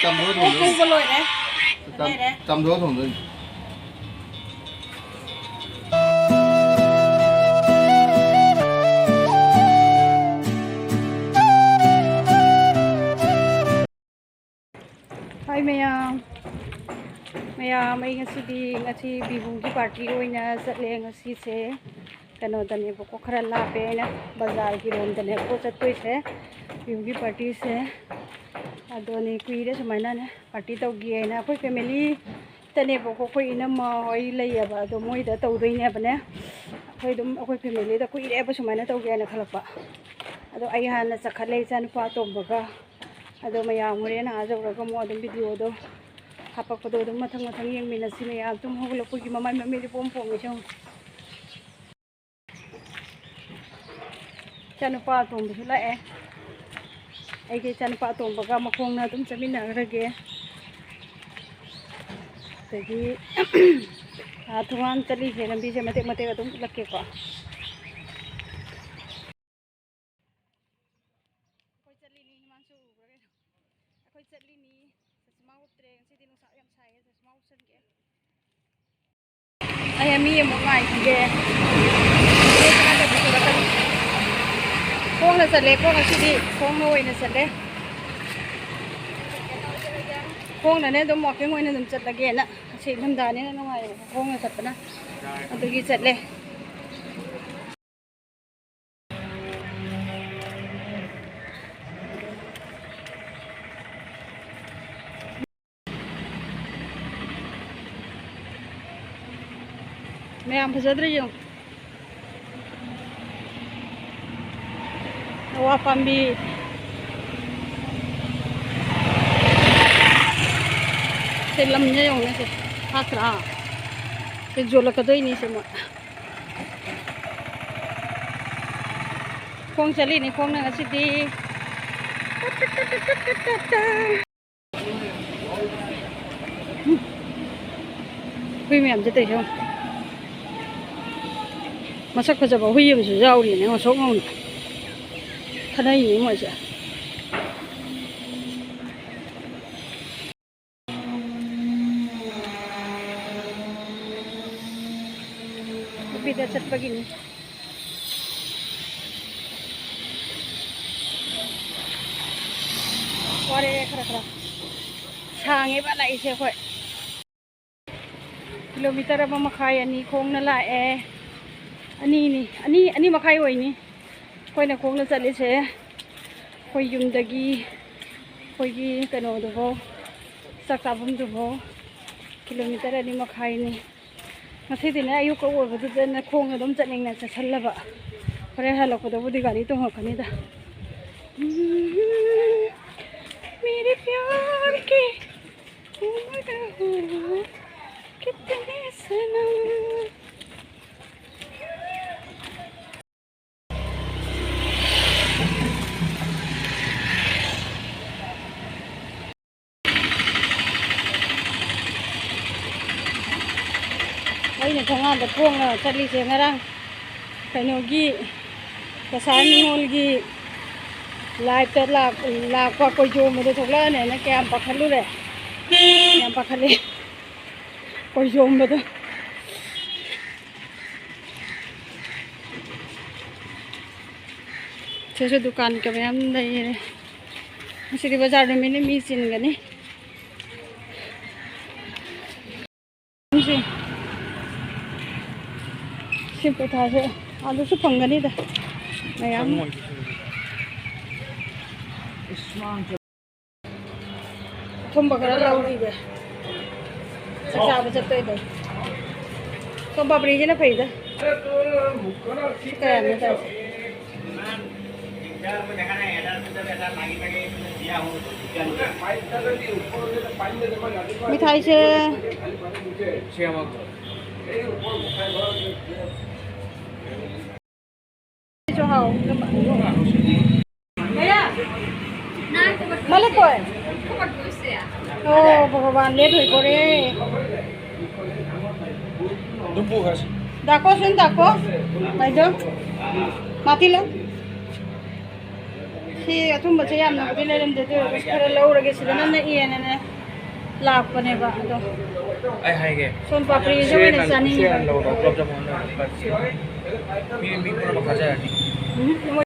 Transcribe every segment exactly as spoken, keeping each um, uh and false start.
ꯆꯝꯊꯣꯛꯑ ꯑꯣ, ꯊꯣꯡꯗꯣꯏꯅꯤ꯫ ꯍꯧꯕ ꯂꯣꯏꯔꯦ꯫ ꯆꯝ-, ꯂꯩꯔꯦ꯫ ꯆꯝꯊꯣꯛꯑ ꯊꯣꯡꯗꯣꯏꯅꯤ꯫ ꯍꯥꯏ ꯃꯌꯥꯝ꯫ ꯃꯌꯥꯝ, ꯑꯩ ꯉꯁꯤꯗꯤ, ꯉꯁꯤ ꯕꯤꯍꯨꯒꯤ ꯄꯥꯔꯇꯤ ꯑꯣꯏꯅ ꯆꯠꯂꯦ ꯉꯁꯤꯁꯦ꯫ ꯀꯩꯅꯣꯗꯅꯦꯕꯀꯣ, ꯈꯔ ꯂꯥꯞꯄꯦ꯫ ꯑꯩꯅ ꯕꯖꯥꯔꯒꯤ ꯔꯣꯝꯗꯅꯦꯕꯀꯣ ꯆꯠꯇꯣꯏꯁꯦ, ꯕꯤꯍꯨꯒꯤ ꯄꯥꯔꯇꯤꯁꯦ꯫ ꯑꯗꯨꯅꯤ, ꯀꯨꯏꯔꯦ ꯁꯨꯃꯥꯏꯅꯅꯦ ꯄꯥꯔꯇꯤ ꯇꯧꯒꯦꯅ꯫ ꯑꯩꯈꯣꯏ ꯐꯦꯃꯤꯂꯤꯗꯅꯦꯕꯀꯣ, ꯑꯩꯈꯣꯏ ꯏꯅꯝꯃ ꯍꯣꯏ ꯂꯩꯌꯦꯕ, ꯑꯗꯣ ꯃꯣꯏꯗ ꯇꯧꯗꯣꯏꯅꯦꯕꯅꯦ꯫ ꯑꯩꯈꯣꯏ ꯑꯗꯨꯝ, ꯑꯩꯈꯣꯏ ꯐꯦꯃꯤꯂꯤꯗ ꯀꯨꯏꯔꯦꯕ ꯁꯨꯃꯥꯏꯅ ꯇꯧꯒꯦꯅ ꯈꯜꯂꯛꯄ꯫ ꯑꯗꯣ ꯑꯩ ꯍꯥꯟꯅ ꯆꯠꯈꯠꯂꯦ ꯏꯆꯥꯅꯨꯄꯥ ꯑꯇꯣꯝꯕꯒ꯫ ꯑꯗꯣ ꯃꯌꯥꯝ ꯍꯣꯔꯦꯟ ꯑꯥ ꯌꯧꯔꯒ ꯑꯃꯨꯛ ꯑꯗꯨꯝ ꯚꯤꯗꯤꯑꯣꯗꯣ ꯍꯥꯄꯛꯄꯗꯣ ꯑꯗꯨꯝ ꯃꯊꯪ ꯃꯊꯪ ꯌꯦꯡꯃꯤꯟꯅꯁꯤ ꯃꯌꯥꯝ꯫ ꯇꯨꯝ ꯍꯧꯒꯠꯂꯛꯄꯒꯤ ꯃꯃꯥꯏ ꯃꯃꯤꯠ ꯏꯄꯣꯝ ꯄꯣꯝꯃꯤꯁꯦ ꯌꯦꯡꯉꯨ꯫ ꯏꯆꯥꯅꯨꯄꯥ ꯑꯇꯣꯝꯕꯁꯨ ꯂꯥꯛꯑꯦ꯫ ꯑꯩꯒꯤ ꯏꯆꯥꯅꯨꯄꯥ ꯑꯇꯣꯝꯕꯒ ꯃꯈꯣꯡꯅ ꯑꯗꯨꯝ ꯆꯠꯃꯤꯟꯅꯈ꯭ꯔꯒꯦ꯫ ꯑꯗꯒꯤ, ꯑꯥ, ꯊꯣꯡꯒꯥꯟ ꯆꯠꯂꯤꯁꯦ, ꯂꯝꯕꯤꯁꯦ ꯃꯇꯦꯛ ꯃꯇꯦꯛ ꯑꯗꯨꯝ ꯎꯠꯂꯛꯀꯦꯀꯣ꯫ ꯑꯩꯈꯣꯏ ꯆꯠꯂꯤꯅꯤ, ꯍꯤꯃꯥꯡꯁꯨ ꯎꯕ꯭ꯔꯥ ꯀꯩꯅꯣ? ꯑꯩꯈꯣꯏ ꯆꯠꯂꯤꯅꯤ꯫ ꯆꯁꯃꯥ ꯎꯞꯇ꯭ꯔꯦ ꯉꯁꯤꯗꯤ, ꯅꯨꯡꯁꯥ ꯌꯥꯝ ꯁꯥꯏꯌꯦ, ꯆꯁꯃꯥ ꯎꯞꯁꯟꯒꯦ꯫ ꯑꯩ ꯃꯤ ꯑꯃꯨꯛ ꯉꯥꯏꯈꯤꯒꯦ꯫ ꯈꯣꯡꯅ ꯆꯠꯂꯦꯀꯣ ꯉꯁꯤꯗꯤ, ꯈꯣꯡꯅ ꯑꯣꯏꯅ ꯆꯠꯂꯦ꯫ ꯈꯣꯡꯅꯅꯦ ꯑꯗꯨꯝ walking ꯑꯣꯏꯅ ꯑꯗꯨꯝ ꯆꯠꯂꯒꯦꯅ꯫ ꯉꯁꯤ ꯏꯪꯊꯝꯊꯥꯅꯤꯅ ꯅꯨꯡꯉꯥꯏꯌꯦꯕ ꯈꯣꯡꯅ ꯆꯠꯄꯅ, ꯑꯗꯨꯒꯤ ꯆꯠꯂꯦ꯫ ꯃꯌꯥꯝ ꯐꯖꯗ꯭ꯔꯥ ꯌꯦꯡꯉꯨ꯫ ꯑꯋꯥ ꯄꯥꯝꯕꯤ꯫ ꯁꯦ ꯂꯝꯁꯦ ꯌꯦꯡꯉꯨꯅꯦ ꯁꯦ꯫ ꯐꯠꯇ꯭ꯔꯥ? ꯁꯦ ꯌꯣꯜꯂꯛꯀꯗꯣꯏꯅꯤ ꯁꯦ ꯃꯣꯏ꯫ ꯈꯣꯡ ꯆꯠꯂꯤꯅꯤ ꯈꯣꯡꯅ ꯉꯁꯤꯗꯤ꯫ ꯍꯨꯏ ꯃꯌꯥꯝꯁꯦ ꯇꯧꯔꯤꯁꯦ ꯌꯦꯡꯉꯨ꯫ ꯃꯁꯛ ꯐꯖꯕ ꯍꯨꯏ ꯑꯃꯁꯨ ꯌꯥꯎꯔꯤꯅꯦ, ꯉꯧꯁꯣꯛ ꯉꯧꯅ ꯈꯠꯅꯩꯅꯦ ꯃꯣꯏꯁꯦ꯫ ꯁꯤꯗ ꯆꯠꯄꯒꯤꯅꯤ꯫ ꯋꯥꯔꯦ ꯈꯔ ꯈꯔ꯫ ꯁꯥꯡꯉꯦꯕ ꯂꯥꯛꯏꯁꯦ ꯑꯩꯈꯣꯏ꯫ ꯀꯤꯂꯣꯃꯤꯇꯔ ꯑꯃ ꯃꯈꯥꯏ, ꯑꯅꯤ ꯈꯣꯡꯅ ꯂꯥꯛꯑꯦ꯫ ꯑꯅꯤꯅꯤ, ꯑꯅꯤ, ꯑꯅꯤ ꯃꯈꯥꯏ ꯑꯣꯏꯅꯤ꯫ ꯑꯩꯈꯣꯏꯅ ꯈꯣꯡꯅ ꯆꯠꯂꯤꯁꯦ ꯑꯩꯈꯣꯏ ꯌꯨꯝꯗꯒꯤ ꯑꯩꯈꯣꯏꯒꯤ ꯀꯩꯅꯣꯗꯨꯐꯥꯎ, ꯆꯥꯛ ꯆꯥꯐꯝꯗꯨꯐꯥꯎ ꯀꯤꯂꯣꯃꯤꯇꯔ ꯑꯅꯤ ꯃꯈꯥꯏꯅꯤ꯫ ꯉꯁꯤꯗꯤꯅꯦ, ꯑꯌꯨꯛꯀ ꯑꯣꯏꯕꯗꯨꯗꯅꯦ ꯈꯣꯡꯅ ꯑꯗꯨꯝ ꯆꯠꯅꯤꯡꯅ ꯆꯠꯁꯜꯂꯕ꯫ ꯍꯣꯔꯦꯟ ꯍꯜꯂꯛꯄꯗꯕꯨꯗꯤ ꯒꯥꯔꯤ ꯇꯣꯡꯉꯛꯀꯅꯤꯗ꯫ मेरे प्यार के उम्र हो कितने सनम। ꯑꯩꯅ ꯊꯣꯡꯒꯥꯟꯗ ꯈꯣꯡꯅ ꯆꯠꯂꯤꯁꯦ ꯉꯔꯥꯡ ꯀꯩꯅꯣꯒꯤ ꯀꯁꯥꯔ ꯅꯤꯉꯣꯜꯒꯤ ꯂꯥꯏꯞꯇ ꯂꯥꯛ-, ꯂꯥꯛꯄ ꯀꯣꯏꯖꯣꯝꯕꯗꯣ ꯊꯣꯛꯂꯛꯑꯅꯦꯅ ꯀꯌꯥꯝ ꯄꯥꯈꯠꯂꯨꯔꯦ, ꯌꯥꯝ ꯄꯥꯈꯠꯂꯦ ꯀꯣꯏꯖꯣꯝꯕꯗꯣ꯫ ꯁꯤꯁꯨ ꯗꯨꯀꯥꯟ ꯀ ꯃꯌꯥꯝ ꯂꯩꯔꯦ꯫ ꯉꯁꯤꯗꯤ ꯕꯖꯥꯔ ꯅꯨꯃꯤꯠꯅ ꯃꯤ ꯆꯤꯟꯒꯅꯤ꯫ ꯁꯤ, ꯁꯤ ꯄꯣꯊꯥꯁꯦ ꯑꯗꯨꯁꯨ ꯐꯪꯒꯅꯤꯗ ꯃꯌꯥꯝ꯫ ꯑꯊꯨꯝꯕ ꯈꯔ ꯂꯧꯈꯤꯒꯦ꯫ ꯆꯥꯛ ꯆꯥꯕ ꯆꯠꯇꯣꯏꯗꯣ꯫ ꯁꯣꯝ ꯄꯥꯄ꯭ꯔꯤꯁꯤꯅ ꯐꯩꯗ꯫ ꯁꯤ ꯀꯌꯥꯅꯣ ꯇꯧꯔꯤꯁꯦ? ꯃꯤꯊꯥꯏꯁꯦ ꯁꯨ ꯍꯥꯎ꯫ ꯃꯂꯛ ꯀꯣꯏ꯫ ꯑꯣ ꯚꯒꯕꯥꯟ, ꯂꯦꯠ ꯑꯣꯏꯗꯣꯔꯦ꯫ ꯑꯗꯨꯝ ꯄꯨꯈ꯭ꯔꯁꯤ꯫ ꯗꯥꯀꯣ, ꯁꯨꯝ ꯗꯥꯀꯣ꯫ ꯃꯥꯏꯗꯣ꯫ ꯃꯥꯇꯤ ꯂꯧ꯫ ꯁꯤ ꯑꯊꯨꯝꯕꯁꯦ ꯌꯥꯝꯅꯕꯨꯗꯤ ꯂꯩꯔꯝꯗꯦ, ꯑꯗꯨ ꯑꯣꯏꯔꯒꯁꯨ ꯈꯔ ꯂꯧꯔꯒꯦ, ꯁꯤꯗꯅ ꯅꯛꯑꯦꯅꯅꯦ꯫ ꯂꯥꯛꯄꯅꯦꯕ ꯑꯗꯣ꯫ ꯑꯩ ꯍꯥꯏꯒꯦ꯫ ꯁꯣꯟ ꯄꯥꯄ꯭ꯔꯤꯁꯦ ꯑꯣꯏꯅ ꯆꯥꯅꯤꯡꯉꯦꯕ꯫ ꯁꯤ ꯍꯥꯟꯅ ꯂꯧꯔꯣ, ꯒꯨꯂꯥꯞ ꯖꯥꯃꯨꯟ ꯑꯃ ꯄꯥꯏꯁꯤ꯫ ꯃꯤ, ꯃꯤ ꯄꯨꯝꯅꯃꯛ ꯊꯥꯖꯔꯅꯤ꯫ ꯎꯝ, ꯃꯣꯏ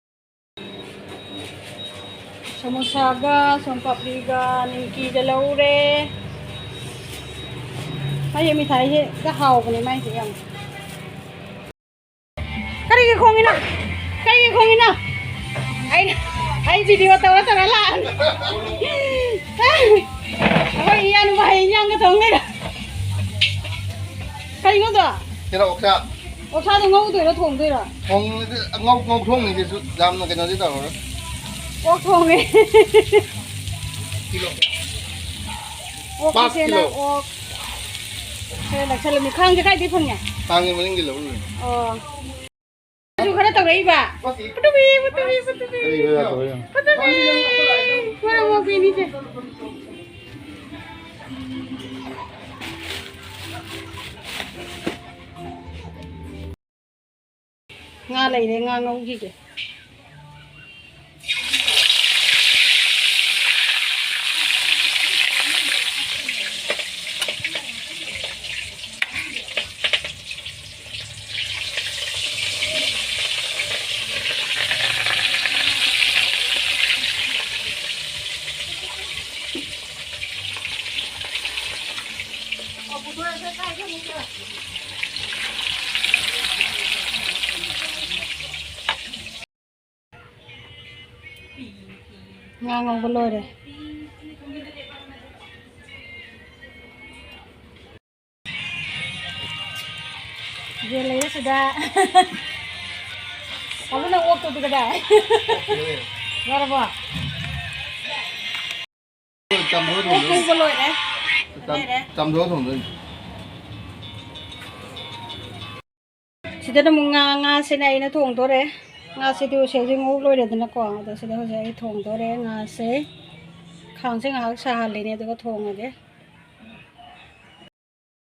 ꯁꯃꯣꯁꯥꯒ ꯁꯣꯟ ꯄꯥꯄ꯭ꯔꯤꯒ ꯅꯤꯝꯀꯤꯒ ꯂꯧꯔꯦ꯫ ꯃꯥꯒꯤ ꯃꯤꯊꯥꯏꯁꯦ ꯍꯦꯛꯇ ꯍꯥꯎꯕꯅꯦ ꯃꯥꯏꯁꯦ ꯌꯥꯝ꯫ ꯀꯔꯤꯒꯤ ꯈꯣꯡꯉꯤꯅꯣ? ꯀꯔꯤꯒꯤ ꯈꯣꯡꯉꯤꯅꯣ? ꯑꯩꯅ, ꯑꯩ ꯚꯤꯗꯤꯑꯣ ꯇꯧꯔ ꯇꯧꯔ ꯂꯥꯛꯑꯅꯤ꯫ ꯑꯩꯈꯣꯏ ꯏꯌꯥꯅꯨꯄꯥ ꯍꯌꯦꯡ ꯏꯟꯖꯥꯡꯒ ꯊꯣꯡ ꯂꯩꯔꯦ꯫ ꯀꯩꯅꯣꯗꯣ? ꯁꯤꯔ ꯑꯣꯛꯁꯥ꯫ ꯑꯣꯛꯁꯥꯗꯣ ꯉꯧꯗꯣꯏꯔꯣ ꯊꯣꯡꯗꯣꯏꯔꯣ? ꯊꯣꯡ-, ꯉꯧ-, ꯉꯧꯊꯣꯛꯅꯤ ꯀꯩꯁꯨ ꯌꯥꯝꯅ ꯀꯩꯅꯣꯗꯤ ꯇꯧꯔꯔꯣꯏ꯫ ꯑꯣꯛ ꯊꯣꯡꯉꯦ꯫ ꯀꯤꯂꯣ ꯀꯌꯥ? ꯑꯣꯛ ꯄꯥꯛ ꯃꯁꯦꯟꯅ ꯀꯤꯂꯣ꯫ ꯑꯣꯛ ꯈꯔ ꯂꯧꯁꯜꯂꯝꯃꯤ꯫ ꯈꯥꯡꯁꯦ ꯀꯥꯏꯗꯩ ꯐꯪꯉꯦ? ꯈꯥꯡꯁꯦ ꯃꯅꯤꯡꯗꯩ ꯂꯧꯔꯨꯔꯤꯅꯦ꯫ ꯑꯣ꯫ ꯑꯗꯨ ꯈꯔ ꯇꯧꯔꯛꯏꯕ꯫ ꯄꯨꯇꯨꯕꯤ, ꯄꯨꯇꯨꯕꯤ, ꯄꯨꯇꯨꯕꯤ꯫ ꯀꯔꯤ ꯈꯔ ꯇꯧꯔꯛꯏꯅꯣ? ꯄꯨꯇꯨꯕꯤ꯫ ꯃꯔꯝ ꯃꯣꯛꯄꯤꯅꯤꯁꯦ꯫ ꯉꯥ ꯂꯩꯔꯦ, ꯉꯥ ꯉꯧꯈꯤꯒꯦ꯫ ꯉꯥ ꯉꯧꯕ ꯂꯣꯏꯔꯦ꯫ ꯌꯦꯟ ꯂꯩꯔꯦ ꯁꯤꯗ꯫ ꯑꯃꯨꯛ ꯅꯪ ꯑꯣꯛꯇꯨꯗꯤ ꯀꯗꯥꯏ? ꯌꯥꯔꯕꯣ? ꯆꯝꯊꯣꯡ ꯑꯣꯛ ꯊꯣꯡꯗꯣꯏꯅꯤ꯫ ꯉꯧꯕ ꯂꯣꯏꯔꯦ꯫ ꯆꯝ-, ꯂꯩꯔꯦ꯫ ꯆꯝꯊꯣꯡ ꯊꯣꯡꯗꯣꯏꯅꯤ꯫ ꯁꯤꯗꯅ ꯑꯃꯨꯛ ꯉꯥ, ꯉꯥꯁꯤꯅ ꯑꯩꯅ ꯊꯣꯡꯗꯣꯔꯦ꯫ ꯉꯥꯁꯤꯗꯤ ꯎꯁꯦꯜꯁꯦ ꯉꯧ ꯂꯣꯏꯔꯦꯗꯅꯀꯣ꯫ ꯑꯗꯣ ꯁꯤꯗ ꯍꯧꯖꯤꯛ ꯑꯩ ꯊꯣꯡꯗꯣꯔꯦ ꯉꯥꯁꯦ꯫ ꯈꯥꯡꯁꯦ ꯉꯥꯏꯍꯥꯛ ꯁꯥꯍꯜꯂꯤꯅꯦ, ꯑꯗꯨꯒ ꯊꯣꯡꯉꯒꯦ꯫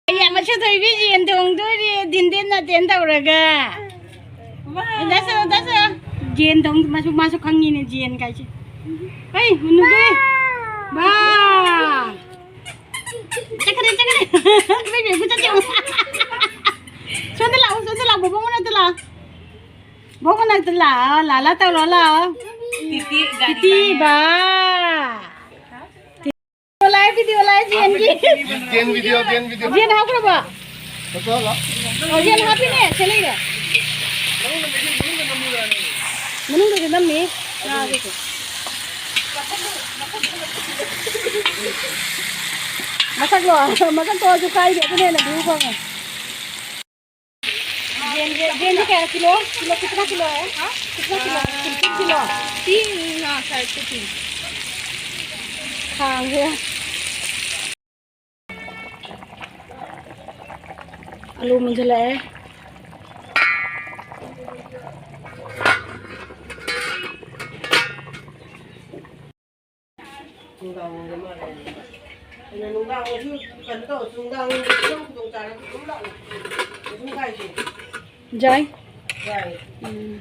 ꯑꯩ ꯃꯁꯛ ꯊꯣꯏꯕꯤ ꯌꯦꯟ ꯊꯣꯡꯗꯣꯔꯤ, ꯗꯤꯟꯗꯦꯟ ꯅꯥꯇꯦꯟ ꯇꯧꯔꯒ꯫ ꯗꯥꯁꯨ, ꯗꯥꯁꯨ꯫ ꯌꯦꯟ ꯊꯣꯡ-, ꯃꯥꯁꯨ, ꯃꯥꯁꯨ ꯈꯪꯉꯤꯅꯦ ꯌꯦꯟ ꯀꯥꯏꯁꯦ꯫ ꯍꯩ, ꯃꯨꯟꯅꯨꯗꯦ꯫ ꯕꯥ! ꯂꯥꯛꯑꯣ, ꯂꯥꯂꯥ ꯇꯧꯔꯣ, ꯂꯥꯛꯑꯣ꯫ ꯇꯤꯇꯤ, ꯒꯥꯔꯤ ꯇꯤꯇꯤ ꯄꯥꯏꯔꯦ꯫ ꯕꯥ꯫ ꯚꯤꯗꯤꯑꯣ ꯂꯥꯏ, ꯚꯤꯗꯤꯑꯣ ꯂꯥꯏ, ꯖꯦꯟꯒꯤ꯫ ꯖꯦꯟ ꯚꯤꯗꯤꯑꯣ, ꯖꯦꯟ ꯚꯤꯗꯤꯑꯣ꯫ ꯖꯦꯟ ꯍꯥꯞꯈ꯭ꯔꯕꯣ? ꯐꯣꯇꯣ ꯍꯥꯞꯂꯣ꯫ ꯑꯣ, ꯖꯦꯟ ꯍꯥꯞꯄꯤꯅꯦ, ꯁꯦ ꯂꯩꯔꯦ꯫ ꯃꯅꯨꯡꯗꯁꯨ ꯅꯝꯃꯤ꯫ ꯉꯥꯒꯤꯁꯦ꯫ ꯃꯁꯛꯂꯣ? ꯃꯁꯛ ꯊꯣꯛꯑꯁꯨ ꯀꯥꯏꯗꯦ, ꯑꯗꯨꯅ ꯍꯦꯟꯅ view ꯐꯪꯉꯦ꯫ ꯖꯦꯟ, ꯖꯦꯟ, ꯖꯦꯟꯁꯦ ꯀꯌꯥ ꯀꯤꯂꯣ? ꯀꯤꯂꯣ ꯀꯤꯇꯅꯥ ꯀꯤꯂꯣ ꯍꯥꯏ? ꯍꯥ? ꯀꯤꯇꯅꯥ ꯀꯤꯂꯣ? Fifteen kilo? ꯇꯤꯟ, ꯍꯥ, ꯁꯥꯏꯖ ꯐꯤꯐꯇꯤꯟ꯫ ꯈꯥꯡꯁꯦ꯫ ꯑꯂꯨ ꯃꯨꯟꯁꯤꯜꯂꯛꯑꯦ꯫ ꯅꯨꯡꯗꯥꯡ ꯋꯥꯏꯔꯝ ꯃꯥꯜꯂꯦ꯫ ꯑꯩꯅ ꯅꯨꯡꯗꯥꯡꯗꯁꯨ ꯀꯩꯅꯣ ꯇꯧꯔꯁꯨ, ꯅꯨꯡꯗꯥꯡ ꯅꯪ ꯈꯨꯗꯣꯡ ꯆꯥꯔꯗꯤ ꯑꯗꯨꯝ ꯂꯥꯛꯑꯣ꯫ ꯀꯩꯁꯨꯝ ꯀꯥꯏꯗꯦ꯫ ꯌꯥꯏ꯫ ꯌꯥꯏ꯫ ꯎꯝ꯫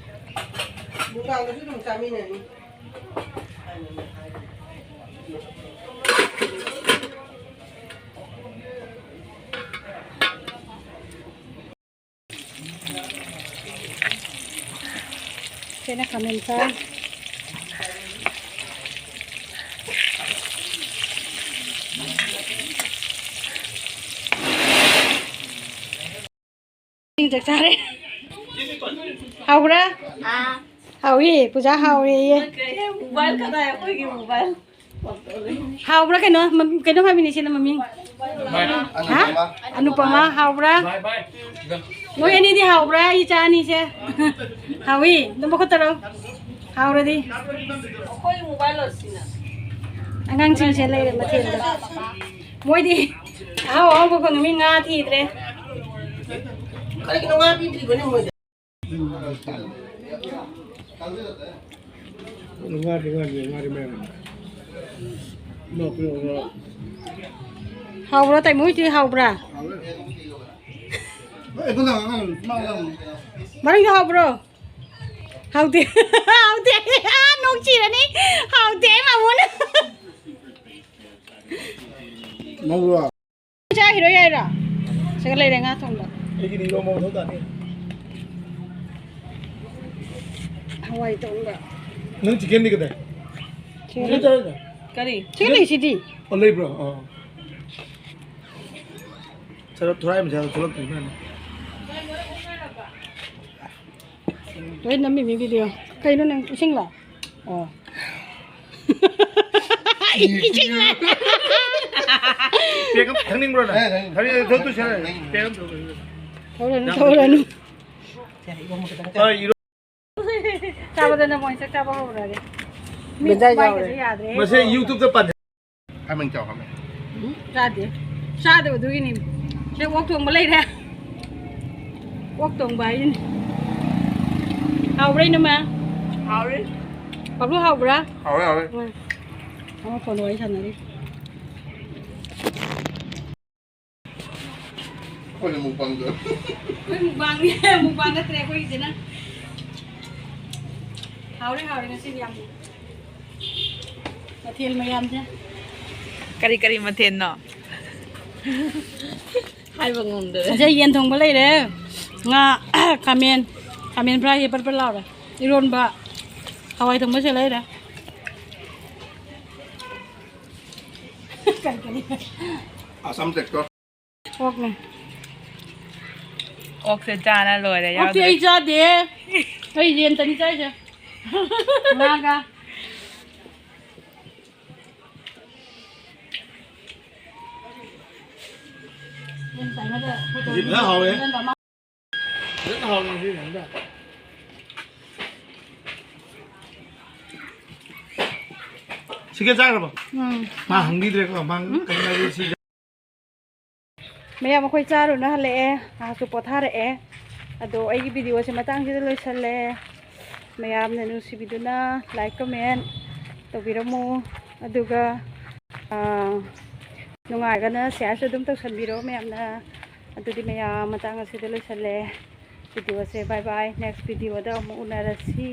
ꯅꯨꯡꯗꯥꯡꯗꯁꯨ ꯑꯗꯨꯝ ꯆꯥꯃꯤꯟꯅꯅꯤ꯫ ꯁꯤꯅ ꯈꯥꯃꯦꯟ ꯐ꯭ꯔꯥꯏ꯫ ꯆꯥꯛ ꯆꯥꯔꯦ꯫ ꯍꯥꯎꯕ꯭ꯔꯥ? ꯑꯥ꯫ ꯍꯥꯎꯏ, ꯄꯨꯖꯥ ꯍꯥꯎꯏꯌꯦ꯫ ꯃꯣꯕꯥꯏꯜ ꯀꯗꯥꯏ? ꯑꯩꯈꯣꯏꯒꯤ ꯃꯣꯕꯥꯏꯜ꯫ ꯍꯥꯎꯕ꯭ꯔꯥ ꯀꯩꯅꯣ? ꯃꯝ-, ꯀꯩꯅꯣ ꯍꯥꯏꯕꯅꯤ ꯁꯤꯅ ꯃꯃꯤꯡ? ꯍꯥ? ꯑꯅꯨꯄꯃ꯫ ꯑꯅꯨꯄꯃ ꯍꯥꯎꯕ꯭ꯔꯥ? ꯅꯣꯏ ꯑꯅꯤꯗꯤ ꯍꯥꯎꯕ꯭ꯔꯥ? ꯏꯆꯥ ꯑꯅꯤꯁꯦ? ꯍꯥꯎꯏ? ꯑꯗꯨꯝ ꯃꯈꯨꯠ ꯇꯧꯔꯣ꯫ ꯍꯥꯎꯔꯗꯤ꯫ ꯑꯩꯈꯣꯏ ꯃꯣꯕꯥꯏꯜ ꯑꯣꯏꯁꯤꯅ꯫ ꯑꯉꯥꯡꯁꯤꯡꯁꯦ ꯂꯩꯔꯦ ꯃꯊꯦꯜꯗ꯫ ꯃꯣꯏꯗꯤ ꯑꯍꯥꯎ ꯑꯍꯥꯎꯕ ꯐꯪꯉꯃꯤ ꯉꯥ ꯊꯤꯗ꯭ꯔꯦ꯫ ꯀꯔꯤꯒꯤꯅꯣ ꯉꯥ ꯄꯤꯗ꯭ꯔꯤꯕꯅꯦ ꯃꯣꯏꯗ? ꯉꯥꯗꯤ, ꯉꯥꯗꯤ, ꯉꯥꯗꯤ ꯃꯌꯥꯝ꯫ ꯅꯣꯛꯄꯤ ꯅꯣꯛꯄꯤ꯫ ꯍꯥꯎꯕ꯭ꯔꯥ, ꯇꯥꯏꯃꯣ ꯍꯣꯏꯗꯤ ꯍꯥꯎꯕ꯭ꯔꯥ? ꯍꯥꯎꯋꯦ꯫ ꯑꯦ, ꯑꯗꯨꯅ ꯑꯉꯥꯡ ꯃꯥ ꯌꯥꯝ ꯃꯔꯪꯗꯣ ꯍꯥꯎꯕ꯭ꯔꯣ? ꯍꯥꯎꯇꯦ꯫ ꯍꯥꯎꯇꯦ꯫ ꯑꯥ, ꯅꯣꯛ ꯆꯤꯔꯅꯤ꯫ ꯍꯥꯎꯇꯦ, ꯃꯥꯃꯣꯅ꯫ ꯉꯧꯔꯣ? ꯆꯥꯈꯤꯔꯣꯏ ꯌꯥꯏꯔꯣ? ꯁꯤꯒ ꯂꯩꯔꯦ ꯉꯥ ꯊꯣꯡꯕ꯫ ꯑꯩꯒꯤꯗꯤ ꯏꯔꯣꯝꯕ ꯃꯊꯧ ꯇꯥꯅꯤ꯫ ꯍꯋꯥꯏ ꯊꯣꯡꯕ꯫ ꯅꯪ ꯆꯤꯀꯟꯗꯤ ꯀꯗꯥꯏ? ꯆꯤꯀꯟ ꯆꯤꯀꯟ ꯆꯥꯔꯣꯏꯗ꯭ꯔꯣ? ꯀꯔꯤ? ꯆꯤꯀꯟ ꯂꯩꯁꯤꯗꯤ꯫ ꯑꯣ, ꯂꯩꯕ꯭ꯔꯣ? ꯑꯣ꯫ ꯆꯠꯂꯣ, ꯊꯣꯔꯥꯏ ꯃꯆꯥꯗꯣ ꯊꯣꯛꯂꯛꯇ꯭ꯔꯤꯕꯅꯤ꯫ ꯂꯣꯏ ꯅꯝꯃꯤꯃꯤ ꯚꯤꯗꯤꯑꯣ꯫ ꯀꯩꯅꯣ ꯅꯪ ꯏꯁꯤꯡꯂꯣ? ꯑꯣ꯫ ꯏꯁꯤꯡꯂꯣ? ꯄꯦꯛ ꯑꯃ ꯊꯛꯅꯤꯡꯕ꯭ꯔꯣ ꯅꯪ? ꯊꯛꯅꯤꯡ-, ꯊꯛꯇꯣꯏ ꯁꯔꯨꯛ ꯄꯦꯛ ꯑꯃ ꯊꯛꯑꯣ꯫ ꯊꯧꯔꯅꯨ, ꯊꯧꯔꯅꯨ꯫ ꯍꯣꯏ, ꯏꯔꯣ-, ꯆꯥꯕꯗꯅ ꯃꯣꯏ ꯆꯥꯛ ꯆꯥꯕ ꯍꯧꯔꯒꯦ꯫ ꯃꯤ ꯕꯦꯖꯥꯏ ꯃꯥꯏꯒꯁꯦ ꯌꯥꯎꯔꯦ꯫ ꯌꯥꯗ꯭ꯔꯦ꯫ ꯃꯁꯤ YouTube-ꯇ ꯄꯟ-, ꯍꯥꯃꯦꯡ ꯆꯥꯎ, ꯍꯥꯃꯦꯡ꯫ ꯎꯝ, ꯆꯥꯗꯦ꯫ ꯆꯥꯗꯕꯗꯨꯒꯤꯅꯤ꯫ ꯁꯤ ꯑꯣꯛ ꯊꯣꯡꯕ ꯂꯩꯔꯦ꯫ ꯑꯣꯛ ꯊꯣꯡꯕ ꯍꯥꯏꯁꯤꯅꯤ꯫ ꯍꯥꯎꯕ꯭ꯔꯥ, ꯏꯅꯝꯃ? ꯍꯥꯎꯔꯦ꯫ ꯄꯥꯕ꯭ꯂꯨ, ꯍꯥꯎꯕ꯭ꯔꯥ? ꯍꯥꯎꯔꯦ, ꯍꯥꯎꯔꯦ꯫ ꯎꯝ꯫ ꯑꯃ ꯐꯣꯟ ꯋꯥꯔꯤ ꯁꯥꯟꯅꯔꯤ꯫ ꯑꯩꯈꯣꯏꯅ ꯃꯨꯛꯕꯥꯡꯗ꯫ ꯑꯩꯈꯣꯏ ꯃꯨꯛꯕꯥꯡꯅꯤ, ꯃꯨꯛꯕꯥꯡ ꯅꯠꯇ꯭ꯔꯦ ꯑꯩꯈꯣꯏꯒꯤꯁꯤꯅ꯫ ꯍꯥꯎꯔꯦ, ꯍꯥꯎꯔꯦ ꯉꯁꯤꯗꯤ ꯌꯥꯝ꯫ ꯃꯊꯦꯜ ꯃꯌꯥꯝꯁꯦ꯫ ꯀꯔꯤ ꯀꯔꯤ ꯃꯊꯦꯜꯅꯣ? ꯍꯥꯏꯕ ꯉꯝꯗꯔꯦ꯫ ꯉꯁꯥꯏ ꯌꯦꯟ ꯊꯣꯡꯕ ꯂꯩꯔꯦ, ꯉꯥ, ꯈꯥꯃꯦꯟ, ꯈꯥꯃꯦꯟ fry ꯄꯠ ꯄꯠ ꯂꯥꯎꯔꯦ, ꯏꯔꯣꯟꯕ, ꯍꯋꯥꯏ ꯊꯣꯡꯕꯁꯦ ꯂꯩꯔꯦ꯫ ꯀꯔꯤ ꯀꯔꯤ? ꯑꯁꯥꯝ tractor꯫ ꯑꯣꯛꯅꯦ꯫ ꯑꯣꯛꯁꯦ ꯆꯥꯅ ꯂꯣꯏꯔꯦ, ꯑꯣꯛꯇꯤ ꯌꯥꯎꯗ꯭ꯔꯦ꯫ ꯑꯩ ꯆꯥꯗꯦ꯫ ꯑꯩ ꯌꯦꯟꯇꯅꯤ ꯆꯥꯏꯁꯦ꯫ ꯉꯥꯒ꯫ ꯌꯦꯟ ꯆꯥꯅꯗ ꯐꯖꯅ ꯍꯥꯎꯋꯦ꯫ ꯐꯖꯅ ꯍꯥꯎꯋꯦ ꯉꯁꯤ ꯌꯦꯟꯗ꯫ ꯁꯤꯒ ꯆꯥꯈ꯭ꯔꯕꯣ? ꯎꯝ꯫ ꯃꯥ ꯍꯪꯕꯤꯗ꯭ꯔꯦꯀꯣ, ꯃꯥ ꯎꯝ꯫ ꯀꯩꯅꯣ ꯍꯥꯏꯕꯗꯤ ꯁꯤ ꯃꯌꯥꯝ ꯑꯩꯈꯣꯏ ꯆꯥꯔꯨꯅ ꯍꯜꯂꯛꯑꯦ, ꯉꯥꯏꯍꯥꯛꯁꯨ ꯄꯣꯊꯥꯔꯛꯑꯦ꯫ ꯑꯗꯣ ꯑꯩꯒꯤ video-ꯁꯦ ꯃꯇꯥꯡꯁꯤꯗ ꯂꯣꯏꯁꯜꯂꯦ꯫ ꯃꯌꯥꯝꯅ ꯅꯨꯡꯁꯤꯕꯤꯗꯨꯅ like, comment ꯇꯧꯕꯤꯔꯝꯃꯨ꯫ ꯑꯗꯨꯒ, ꯑꯥ, ꯅꯨꯡꯉꯥꯏꯔꯒꯅ share-ꯁꯨ ꯑꯗꯨꯝ ꯇꯧꯁꯟꯕꯤꯔꯣ ꯃꯌꯥꯝꯅ꯫ ꯑꯗꯨꯗꯤ ꯃꯌꯥꯝ ꯃꯇꯥꯡ ꯑꯁꯤꯗ ꯂꯣꯏꯁꯜꯂꯦ video-ꯁꯦ꯫ Bye bye, next video-ꯗ ꯑꯃꯨꯛ ꯎꯅꯔꯁꯤ꯫